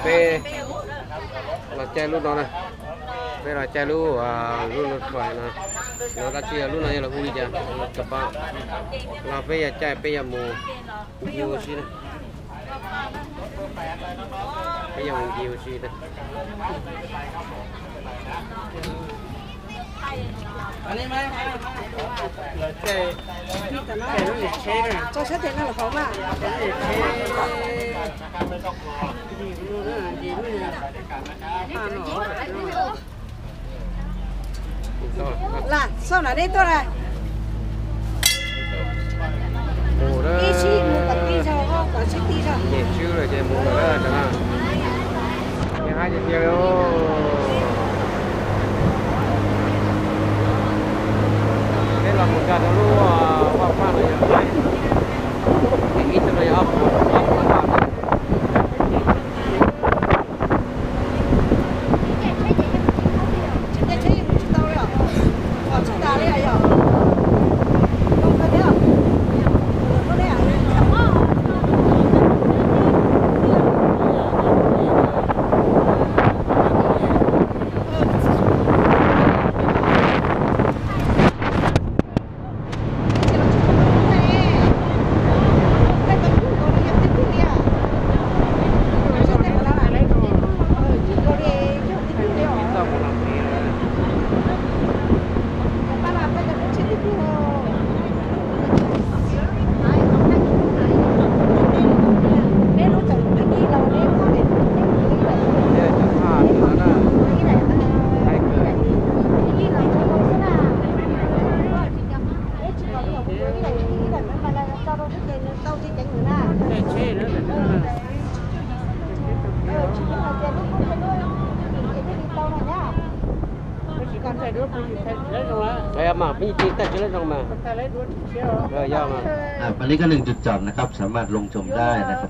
Peb los caij lub no na, peb los caij lub, lub no, no dab tsi, lub no yog los hu li cas, los peb yog caij peb yog mus ncig ua si na. Peb yog mus ncig ua si na. Lam xauj nam deb tuaj na. Mus na. Ib sij mus kom tij zog, kom sib tij zog. Nyem tswb lawm ces mus lawm na. Ces hais tias tiag li. Peb los mus nkag rau lub vaj paj no yog qaib, ces ib tug no yog ob puas, ob puas paj. Mas peb tsis thaij tsis lawv zoo mas.อันนี้ก็หนึ่งจุดจอดนะครับ สามารถลงชมได้นะครับ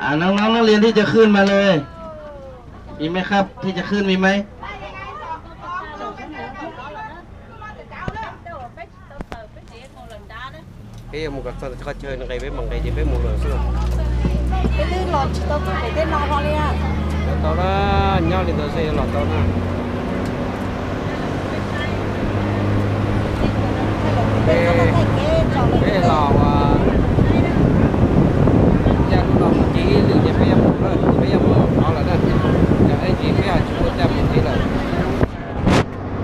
อ่า น้องๆ นักเรียนที่จะขึ้นมาเลย มีไหมครับ ที่จะขึ้นมีไหม Peb yuav mus kom txog qhov chaw nqis peb mam nqis ces peb mus lawm xwb. Peb twb los tsis tau txog pem tej no hlo li. Los tau na, nyob li ntawd xwb los tau na. Peb los ua, caij lub no mus ncig ib lwm ces peb yuav mus lawm, peb yuav mus qhov lawm na. Yog ib ntsis peb ho tsis muaj caij mus ntxiv lawm.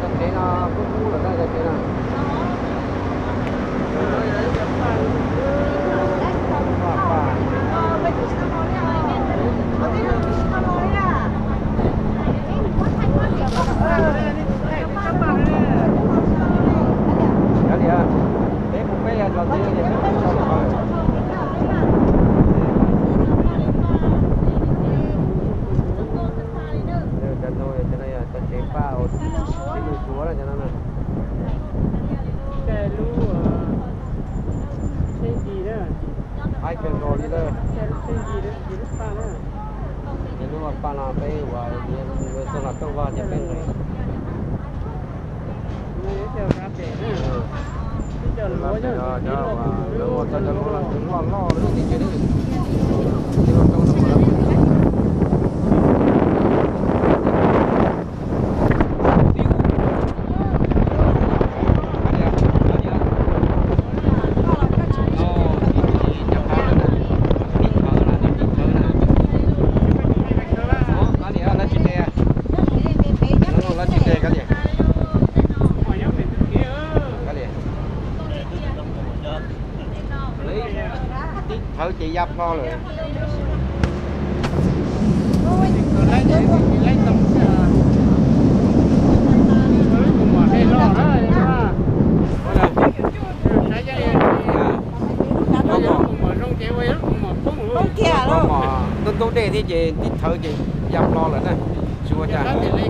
Cov tsev no kub kub lawm na, cov tsev no. Kav liam, peb mus peb yog los tsev no ces peb mus tau lawm. Cov no, cov no yog cov tsev paj uas tsis lwm suav na, cov no na. Caij lub tsheb ncig na. Haib kawg nkaus li lawm. Caij lub tsheb ncig na, ncig lub paj na. Ces lub paj no peb ua, txog los tuaj vaj ces peb nqis. Lawv ua tau cov luav los loj loj lub tsis ntse li. Thawv ces ya plho lawm. Ntub ntub dej thiab ces tib thawv ces ya plho lawm na. Tsis ua cas. Tsis nco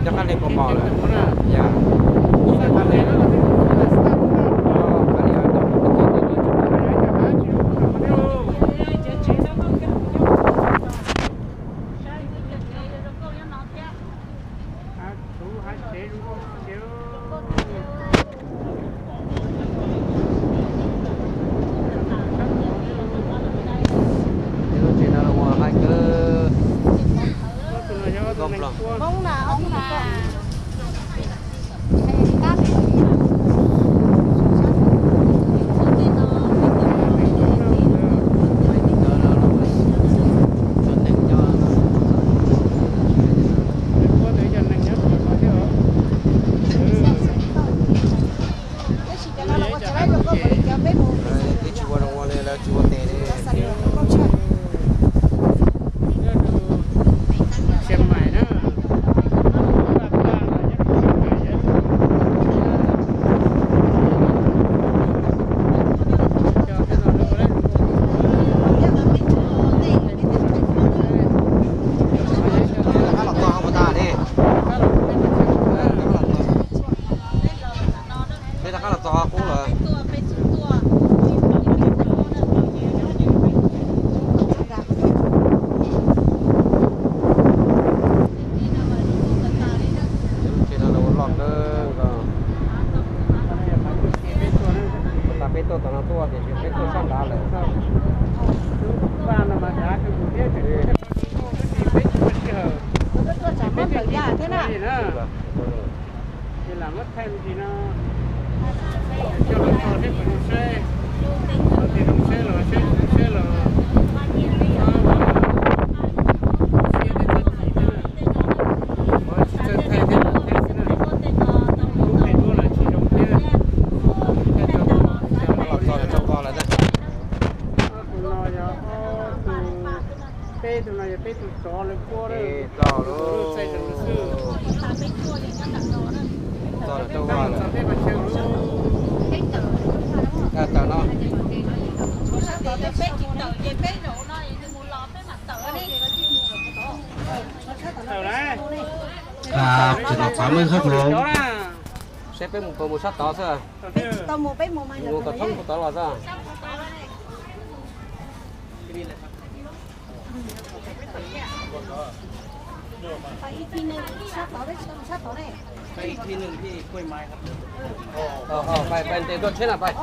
qab hle kaus mom lawm. Tsis nco qab hle. Ces lub tsev no ua hais kawg. Nkauj Nplog. Twb tsis ua zoo ua li, lawv tsis ua tes li. Rov qab los txog puas tag li? Peb rov qab los txog qub lawm. Ces no los ua loj kawg nkaus. Puas tas peb tuaj tom no tuaj tiam sis peb tuaj sab nrad lawm. Ces lam muab thaij me ntsis no, coj los tso seb puas zoo saib, los tias zoo saib los saib tsis zoo saib los siab thiab txhob chim thiab, tsis txawj thaij thiab lam thaij xwb na. Lub qe duab lawm tsis zoo thiab, thaij rau los txog rau koj lawm na. Ob tug no yog ob tug, peb tug no yog peb tug tsov lawv puab, txaij zoo xwb. Txog lawm rau koj lawm. Tawm no. Tseem los txav muaj ib qhov khoom. Saib peb mus puas mus sab tod xwb. Mus kom thoob puag tod los xwb. Pais ntes tuaj tsheb na pais.